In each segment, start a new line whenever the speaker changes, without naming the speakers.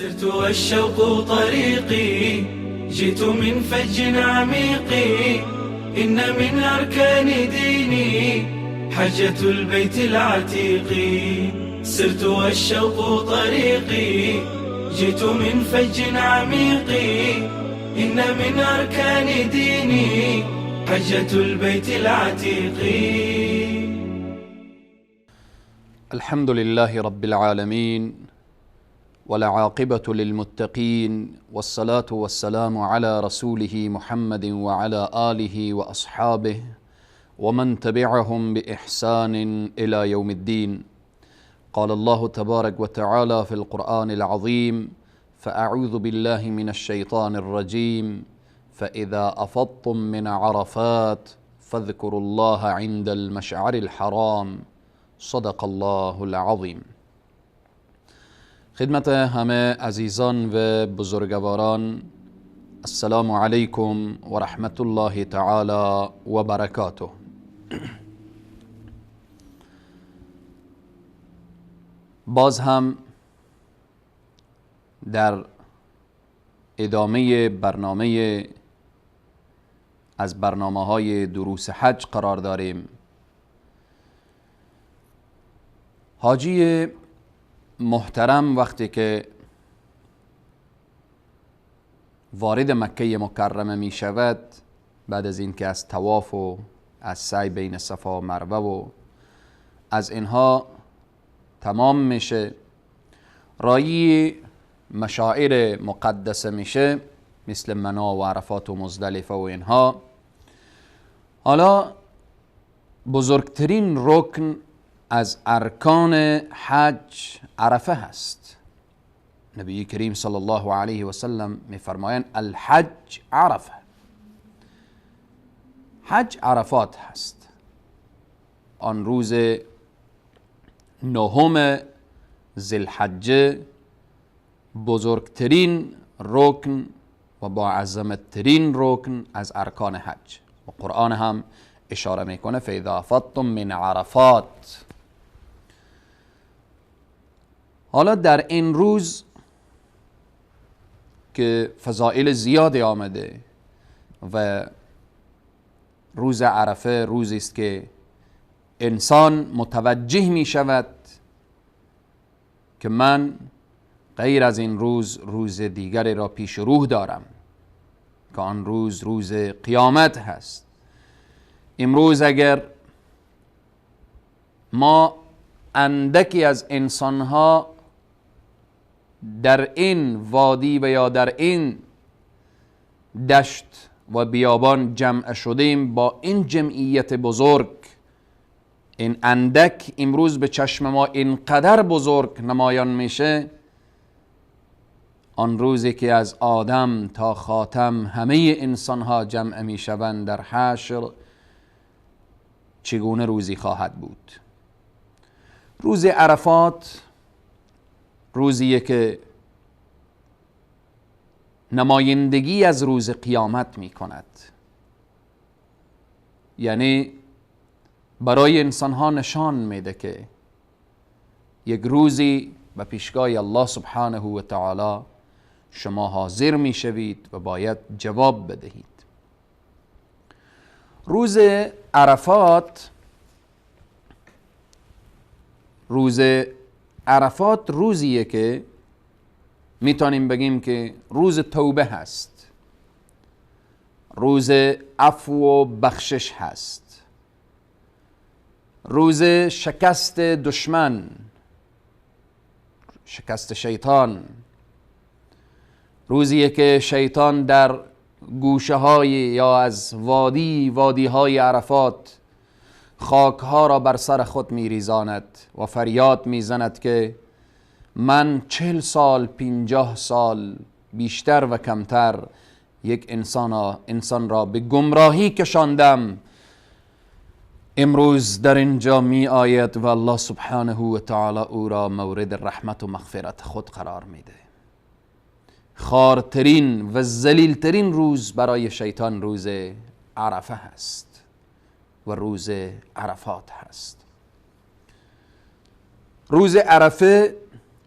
سرت والشوق طريقي، جئت من فج عميق، إن من أركان ديني حجة البيت العتيق. سرت والشوق طريقي، جئت من فج عميق، إن من أركان ديني حجة البيت العتيق.
الحمد لله رب العالمين، والعاقبة للمتقين، والصلاة والسلام على رسوله محمد وعلى آله وأصحابه ومن تبعهم بإحسان إلى يوم الدين. قال الله تبارك وتعالى في القرآن العظيم: فأعوذ بالله من الشيطان الرجيم، فإذا أفضتم من عرفات فاذكروا الله عند المشعر الحرام. صدق الله العظیم. خدمت همه عزیزان و بزرگواران، السلام علیکم و رحمت الله تعالی و برکاته. باز هم در ادامه برنامه از برنامه های دروس حج قرار داریم. حاجی محترم وقتی که وارد مکه مکرمه می شود، بعد از اینکه از طواف و از سعی بین صفا و مروه و از اینها تمام میشه، رایی مشاعر مقدسه میشه، مثل منا و عرفات و مزدلفه و اینها. حالا بزرگترین رکن از ارکان حج عرفه هست. نبی کریم صلی الله علیه و سلم میفرمایند الحج عرفه، حج عرفات هست. آن روز نهم ذی الحجه بزرگترین رکن و با عظمتترین رکن از ارکان حج، و قرآن هم اشاره میکنه فاذا افضتم من عرفات. حالا در این روز که فضائل زیادی آمده و روز عرفه روزی است که انسان متوجه می شود که من غیر از این روز روز دیگری را پیش روح دارم که آن روز روز قیامت هست. امروز اگر ما اندکی از انسانها در این وادی و یا در این دشت و بیابان جمع شدیم، با این جمعیت بزرگ، این اندک امروز به چشم ما اینقدر بزرگ نمایان میشه، آن روزی که از آدم تا خاتم همه انسانها جمع میشوند در حشر، چگونه روزی خواهد بود؟ روز عرفات روزیه که نمایندگی از روز قیامت می کند، یعنی برای انسانها نشان میده که یک روزی به پیشگاه الله سبحانه و تعالی شما حاضر میشوید و باید جواب بدهید. روز عرفات، روز عرفات روزیه که میتونیم بگیم که روز توبه هست، روز عفو و بخشش هست، روز شکست دشمن، شکست شیطان، روزیه که شیطان در گوشه های یا از وادی های عرفات خاک ها را بر سر خود می ریزاند و فریاد می زند که من 40 سال 50 سال بیشتر و کمتر یک انسان را به گمراهی کشاندم، امروز در اینجا می آید و الله سبحانه و تعالی او را مورد رحمت و مغفرت خود قرار میده. خارترین و ذلیلترین روز برای شیطان روز عرفه هست و روز عرفات هست. روز عرفه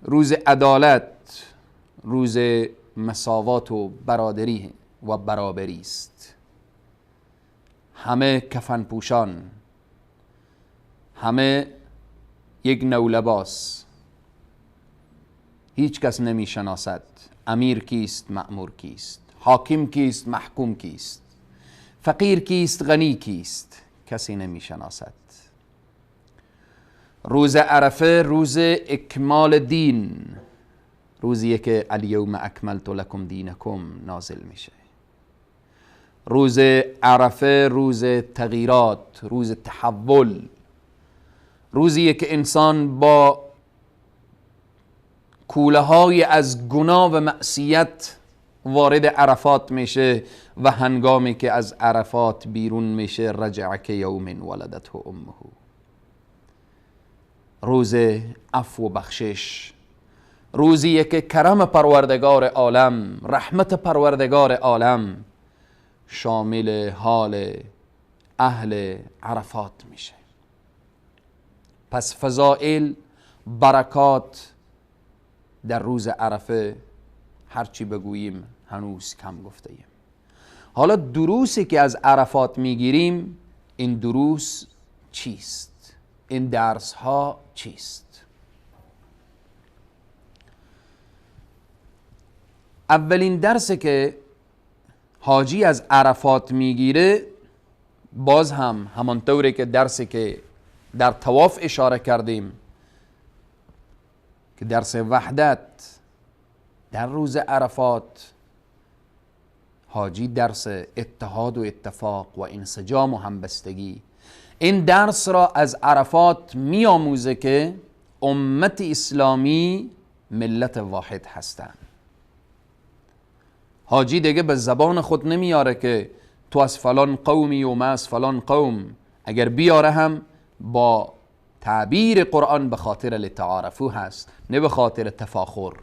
روز عدالت، روز مساوات و برادری و برابری است. همه کفن پوشان، همه یک نوع لباس، هیچ کس نمی شناسد امیر کیست، مأمور کیست، حاکم کیست، محکوم کیست، فقیر کیست، غنی کیست، کسی نمی شناسد. روز عرفه روز اکمال دین، روزیه که الیوم اکملت لکم دینکم نازل میشه. روز عرفه روز تغییرات، روز تحول، روزیه که انسان با کوله های از گناه و معصیت وارد عرفات میشه و هنگامی که از عرفات بیرون میشه رجع که یوم ولدته امه. روز عفو و بخشش، روزیه که کرم پروردگار عالم، رحمت پروردگار عالم شامل حال اهل عرفات میشه. پس فضائل، برکات در روز عرفه هرچی بگوییم هنوز کم گفته ایم. حالا دروسی که از عرفات میگیریم، این دروس چیست؟ این درس ها چیست؟ اولین درس که حاجی از عرفات میگیره، باز هم همانطوری که درسی که در طواف اشاره کردیم که درس وحدت، در روز عرفات حاجی درس اتحاد و اتفاق و انسجام و همبستگی، این درس را از عرفات میآموزه که امت اسلامی ملت واحد هستند. حاجی دیگه به زبان خود نمیاره که تو از فلان قومی و من از فلان قوم، اگر بیاره هم با تعبیر قرآن به خاطر لتعارفو هست، نه به خاطر تفاخر.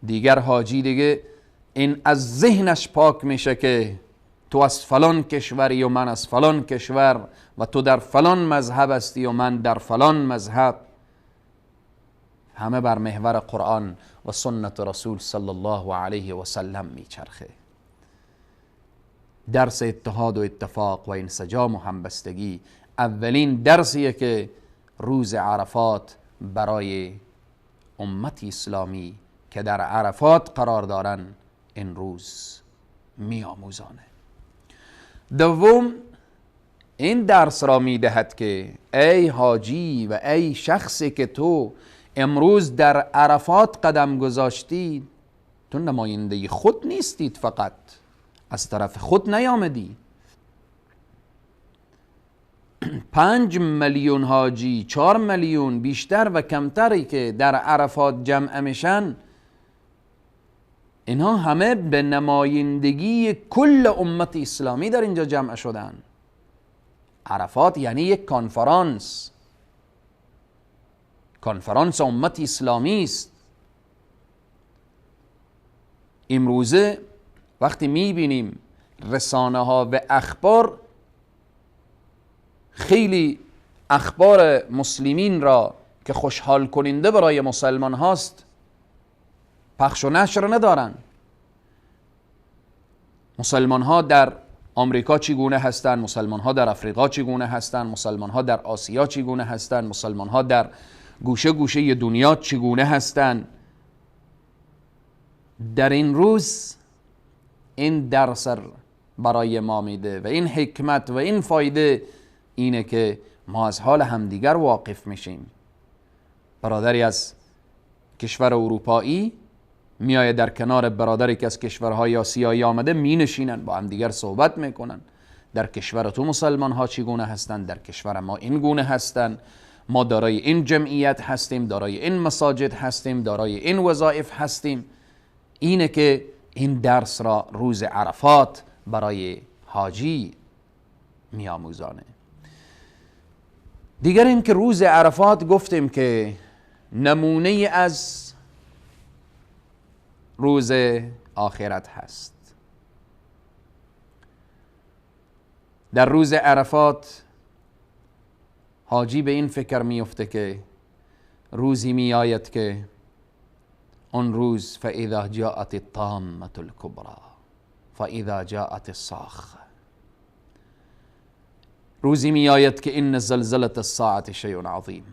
دیگر حاجی دیگه این از ذهنش پاک میشه که تو از فلان کشوری و من از فلان کشور و تو در فلان مذهب هستی و من در فلان مذهب. همه بر محور قرآن و سنت رسول صلی الله علیه و سلم میچرخه. درس اتحاد و اتفاق و انسجام و همبستگی اولین درسیه که روز عرفات برای امت اسلامی که در عرفات قرار دارن این روز میآموزانه. دوم، این درس را میدهد که ای حاجی و ای شخصی که تو امروز در عرفات قدم گذاشتی، تو نماینده خود نیستید، فقط از طرف خود نیامدی. 5 میلیون حاجی، 4 میلیون بیشتر و کمتری که در عرفات جمع میشن، اینها همه به نمایندگی کل امت اسلامی در اینجا جمع شدن. عرفات یعنی یک کنفرانس، کنفرانس امت اسلامی است. امروزه وقتی میبینیم رسانه ها و اخبار، خیلی اخبار مسلمین را که خوشحال کننده برای مسلمان هاست پخش و نشر ندارن. مسلمان ها در آمریکا چگونه هستند، مسلمان ها در افریقا چگونه هستند، مسلمان ها در آسیا چگونه هستند، مسلمان ها در گوشه گوشه دنیا چگونه هستند. در این روز این درس برای ما میده و این حکمت و این فایده اینه که ما از حال همدیگر واقف میشیم. برادری از کشور اروپایی میایه در کنار برادری که از کشورهای آسیایی آمده می نشینن، با همدیگر صحبت میکنن. در کشور تو مسلمان ها چگونه هستند، در کشور ما این گونه هستند، ما دارای این جمعیت هستیم، دارای این مساجد هستیم، دارای این وظایف هستیم. اینه که این درس را روز عرفات برای حاجی میآموزانه. دیگر این که روز عرفات گفتیم که نمونه از روز آخرت هست. در روز عرفات حاجی به این فکر میفته که روزی میآید که اون روز فاذا جاءت الطامة الكبرى فاذا جاءت الصاخة، روزی می آید که ان زلزلة الساعة شیء عظیم،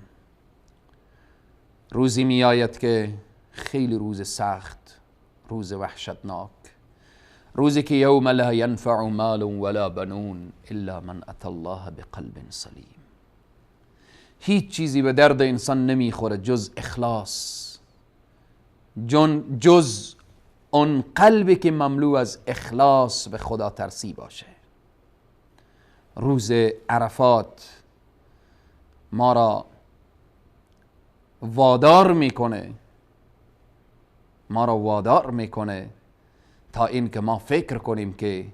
روزی می آید که خیلی روز سخت، روز وحشتناک، روزی که یوم لا ینفع مال ولا بنون الا من اتى الله بقلب سلیم. هیچ چیزی به درد انسان نمیخوره جز اخلاص، جز اون قلبی که مملو از اخلاص به خدا ترسی باشه. روز عرفات ما را وادار میکنه، ما را وادار میکنه تا این که ما فکر کنیم که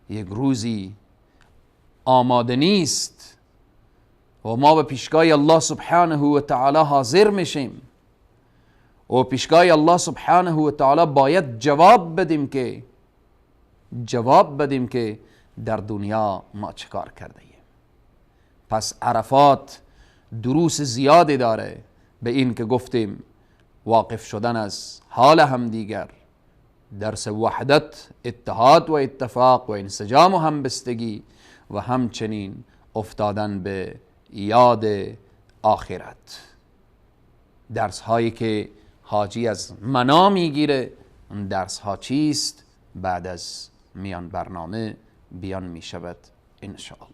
یک روزی آماده نیست و ما به پیشگاه الله سبحانه و تعالی حاضر میشیم و پیشگاه الله سبحانه و تعالی باید جواب بدیم که در دنیا ما چکار کرده ایم. پس عرفات دروس زیادی داره به این که گفتیم واقف شدن از حال همدیگر، درس وحدت، اتحاد و اتفاق و انسجام و همبستگی و همچنین افتادن به یاد آخرت. درس هایی که حاجی از منا میگیره، اون درس ها چیست؟ بعد از میان برنامه بیان می شود ان شاء الله.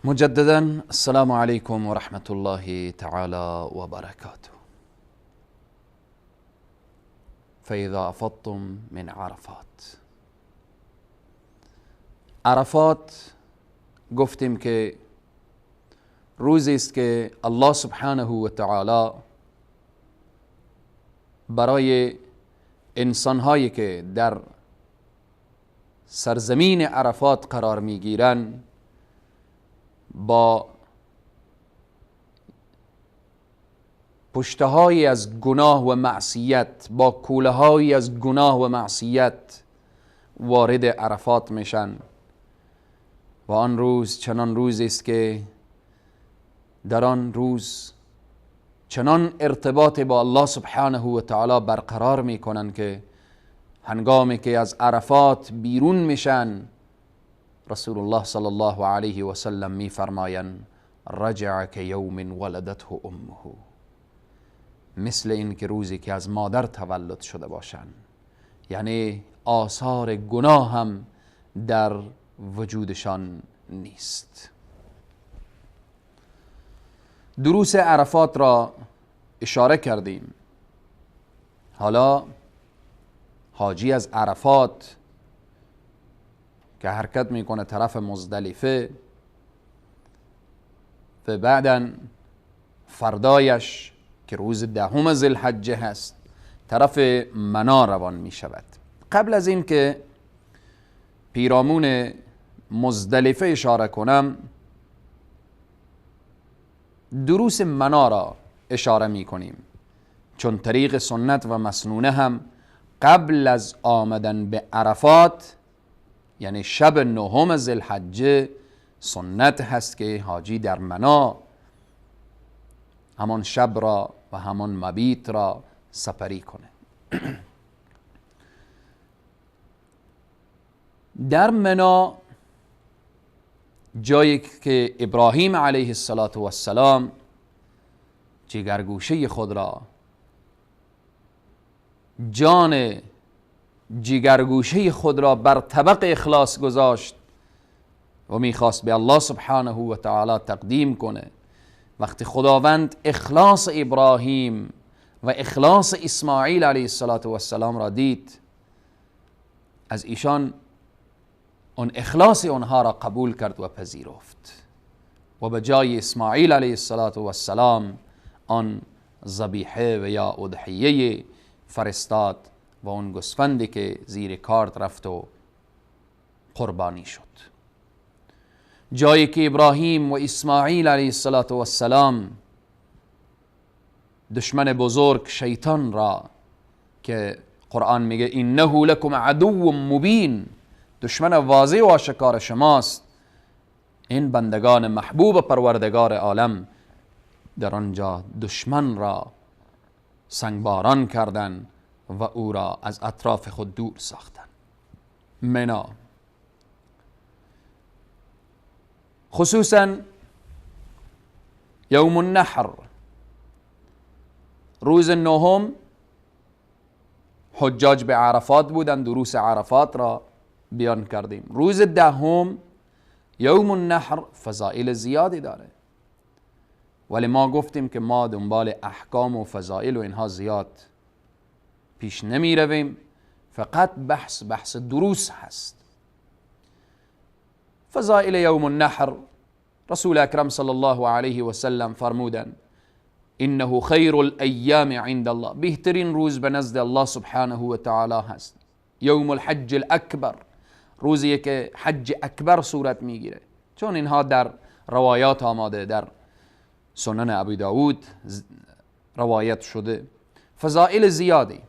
مجددا السلام علیکم و رحمت الله تعالی و برکاته. فإذا أفضتم من عرفات. عرفات گفتیم که روزی است که الله سبحانه و تعالی برای انسانهایی که در سرزمین عرفات قرار میگیرند با پشتهایی از گناه و معصیت، با کوله‌هایی از گناه و معصیت وارد عرفات میشن و آن روز چنان روزی است که در آن روز چنان ارتباط با الله سبحانه و تعالی برقرار میکنن که هنگامی که از عرفات بیرون میشن، رسول الله صلی الله علیه و سلم میفرمایند رجع که یوم ولدته امه، مثل این که روزی که از مادر تولد شده باشند، یعنی آثار گناه هم در وجودشان نیست. دروس عرفات را اشاره کردیم. حالا حاجی از عرفات که حرکت میکنه طرف مزدلفه و بعدا فردایش که روز دهم ذی الحجه هست طرف منا روان می شود. قبل از این که پیرامون مزدلفه اشاره کنم، دروس منا را اشاره می کنیم، چون طریق سنت و مسنونه هم قبل از آمدن به عرفات، یعنی شب نهم ذی الحجه، سنت هست که حاجی در منا همان شب را و همان مبیت را سپری کنه. در منا جایی که ابراهیم علیه السلام جگرگوشه خود را، جان جگرگوشه خود را بر طبق اخلاص گذاشت و میخواست به الله سبحانه و تعالی تقدیم کنه، وقتی خداوند اخلاص ابراهیم و اخلاص اسماعیل علیه السلام را دید، از ایشان اون اخلاص اونها را قبول کرد و پذیرفت و به جای اسماعیل علیه السلام آن ذبیحه و یا اضحیه فرستاد و اون گوسفندی که زیر کارد رفت و قربانی شد. جایی که ابراهیم و اسماعیل علیه السلام دشمن بزرگ شیطان را که قرآن میگه انه لکم عدو مبین، دشمن واضح و آشکار شماست، این بندگان محبوب پروردگار عالم در آنجا دشمن را سنگباران کردند و او را از اطراف خود دور ساختند. منا خصوصا یوم النحر، روز نهم حجاج به عرفات بودند، دروس عرفات را بیان کردیم. روز دهم یوم النحر فضائل زیادی داره، ولی ما گفتیم که ما دنبال احکام و فضائل و اینها زیاد پیش نمی رویم، فقط بحث دروس هست. فضائل یوم النحر، رسول اکرم صلی الله علیه و سلم فرمودند انه خیر الایام عند الله، بهترین روز به نزد الله سبحانه و تعالی هست. یوم الحج الاکبر، روزی که حج اکبر صورت میگیره، چون اینها در روایات آماده، در سنن ابی داود روایت شده. فضائل زیادی،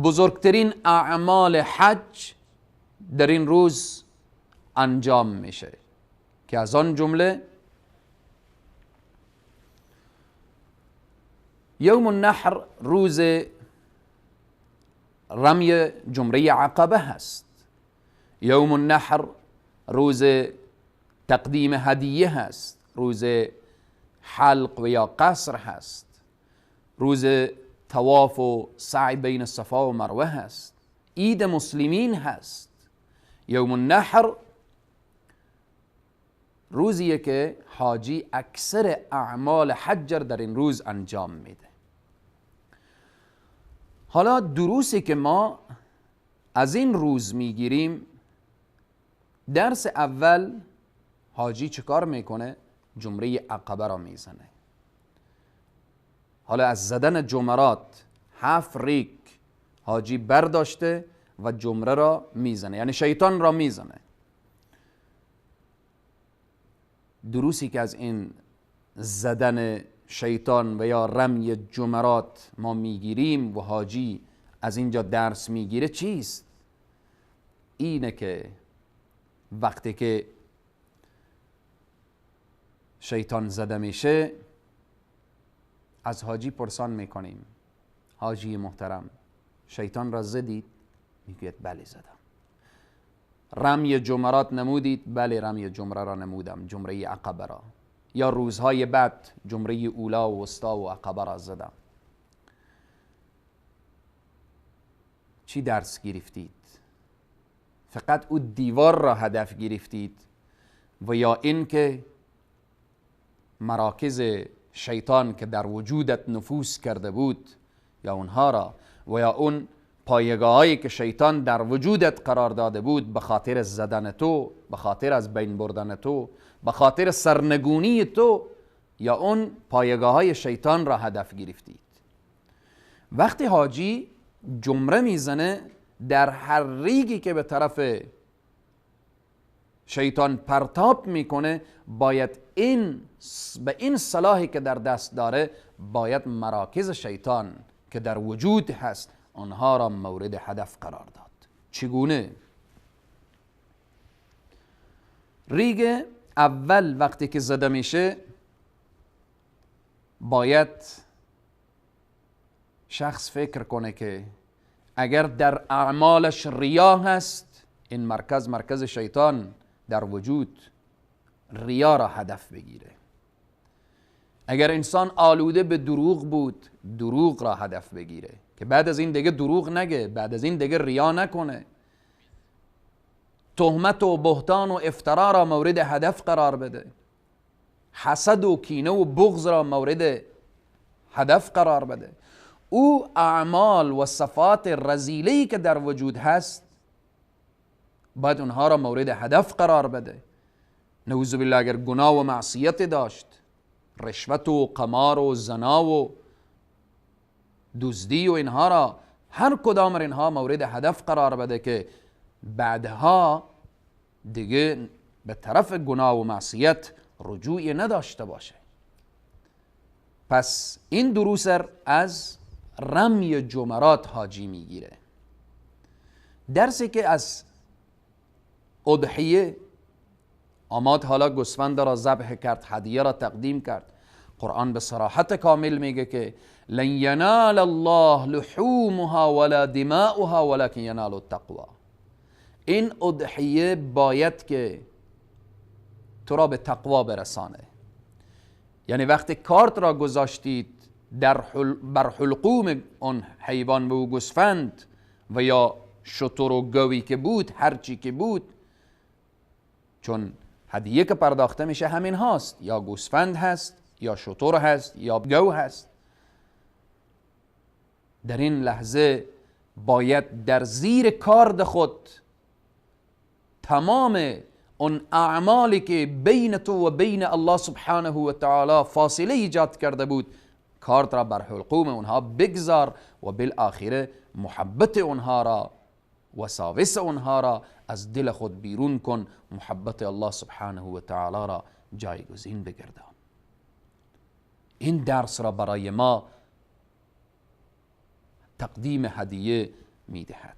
بزرگترین اعمال حج در این روز انجام میشه که از آن جمله یوم النحر روز رمی جمره عقبه هست، یوم النحر روز تقدیم هدیه هست، روز حلق و یا قصر هست، روز طواف و سعی بین صفا و مروه هست، عید مسلمین هست. یوم النحر روزیه که حاجی اکثر اعمال حج در این روز انجام میده. حالا دروسی که ما از این روز میگیریم، درس اول حاجی چکار میکنه؟ جمره عقبه را میزنه. حالا از زدن جمرات 7 ریگ حاجی برداشته و جمره را میزنه، یعنی شیطان را میزنه. دروسی که از این زدن شیطان و یا رمی جمرات ما میگیریم و حاجی از اینجا درس میگیره چیست؟ اینه که وقتی که شیطان زده میشه از حاجی پرسان میکنیم، حاجی محترم شیطان را زدید؟ میگوید بله زدم. رمی جمرات نمودید؟ بله رمی جمره را نمودم، جمره عقبه را. یا روزهای بعد جمره اولا و وسطا و عقبه را زدم. چی درس گرفتید؟ فقط او دیوار را هدف گرفتید و یا اینکه مراکز شیطان که در وجودت نفوذ کرده بود یا اونها را، و یا اون پایگاهایی که شیطان در وجودت قرار داده بود به خاطر زدن تو، به خاطر از بین بردن تو، به خاطر سرنگونی تو، یا اون پایگاه های شیطان را هدف گرفتید. وقتی حاجی جمره میزنه، در هر ریگی که به طرف شیطان پرتاب میکنه باید این به این سلاحی که در دست داره باید مراکز شیطان که در وجود هست آنها را مورد هدف قرار داد. چگونه؟ ریگ اول وقتی که زده میشه باید شخص فکر کنه که اگر در اعمالش ریا هست، این مرکز مرکز شیطان در وجود، ریا را هدف بگیره. اگر انسان آلوده به دروغ بود، دروغ را هدف بگیره که بعد از این دیگه دروغ نگه، بعد از این دیگه ریا نکنه. تهمت و بهتان و افترا را مورد هدف قرار بده، حسد و کینه و بغض را مورد هدف قرار بده. او اعمال و صفات رذیله‌ای که در وجود هست باید اونها را مورد هدف قرار بده. نعوذ بالله اگر گناه و معصیت داشت، رشوت و قمار و زنا و دزدی و اینها را، هر کدام اینها مورد هدف قرار بده که بعدها دیگه به طرف گناه و معصیت رجوع نداشته باشه. پس این دروس از رمی جمرات حاجی میگیره. درسی که از اضحیه آماد، حالا گوسفند را ذبح کرد، هدیه را تقدیم کرد. قرآن به صراحت کامل میگه که لن ینال الله لحومها ولا دماؤها ولكن ینال التقوی. این اضحیه باید که تو را به تقوا برسانه. یعنی وقتی کارت را گذاشتید در بر حلقوم آن حیوان و گوسفند و یا شتر و گوی که بود، هرچی که بود، چون هدیه که پرداخته میشه همین هاست، یا گوسفند هست یا شتر هست یا گو هست. در این لحظه باید در زیر کارد خود تمام اون اعمالی که بین تو و بین الله سبحانه و تعالی فاصله ایجاد کرده بود، کارد را بر حلقوم اونها بگذار و بالآخره محبت اونها را، وساوس اونها را از دل خود بیرون کن، محبت الله سبحانه و تعالی را جایگزین بگردان. این درس را برای ما تقدیم هدیه میدهد.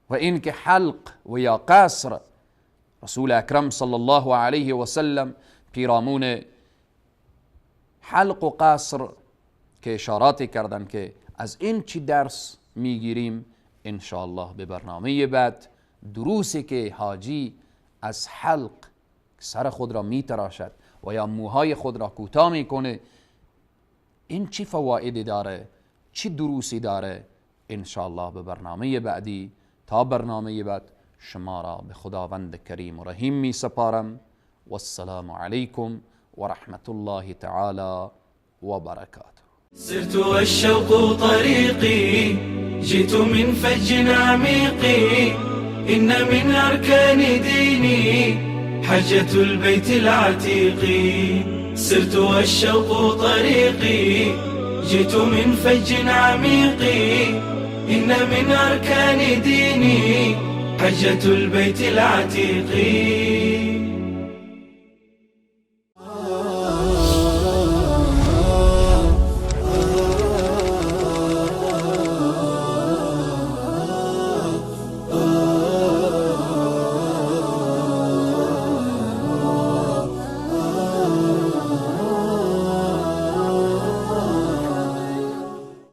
و اینکه حلق و یا قصر، رسول اکرم صلی الله علیه و سلم پیرامون حلق و قصر که اشاراتی کردن که از این چی درس میگیریم، انشاءالله به برنامه بعد دروسی که حاجی از حلق سر خود را میتراشد و یا موهای خود را کوتاه میکنه، این چی فوایدی داره، چی دروسی داره، انشاءالله به برنامه بعدی. تا برنامه بعد شما را به خداوند کریم و رحیم می سپارم. والسلام علیکم و رحمت الله تعالی و برکاته.
سرت والشوق طريقي جئت من فج عميق إن من أركان ديني حجة البيت العتيق. سرت والشوق طريقي جئت من فج عميق إن من أركان ديني حجة البيت العتيق.